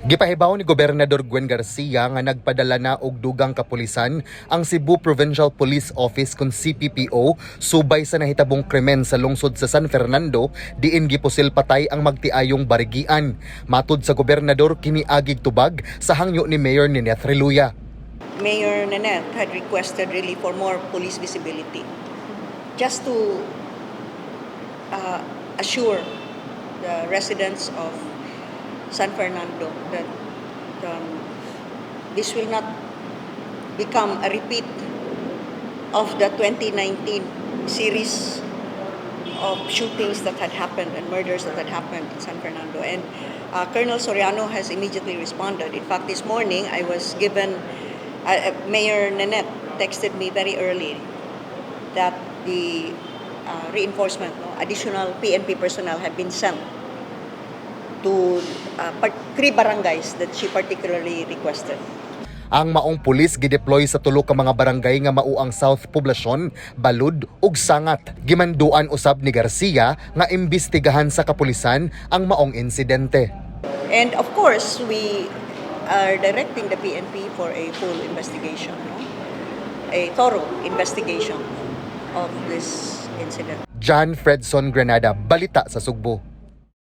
Gipahibaw ni Gobernador Gwen Garcia nga nagpadala na og dugang kapulisan ang Cebu Provincial Police Office kon CPPO subay sa nahitabong krimen sa lungsod sa San Fernando diin gipusil patay ang magtiayong barigian. Matud sa gobernador, kini agig tubag sa hangyo ni Mayor Nineth Reluya. Mayor Nanette had requested really for more police visibility, just to assure the residents of San Fernando that this will not become a repeat of the 2019 series of shootings that had happened and murders that had happened in San Fernando. And Colonel Soriano has immediately responded. In fact, this morning I was given, Mayor Nanette texted me very early that the reinforcement, no, additional PNP personnel have been sent to three barangays that she particularly requested. Ang maong pulis gideploy sa tulo ka mga barangay nga mao ang South Poblacion, Balud ug Sangat. Gimanduan usab ni Garcia nga imbestigahan sa kapulisan ang maong insidente. And of course, we are directing the PNP for a full investigation, no? A thorough investigation of this incident. John Fredson Granada, Balita sa Sugbo.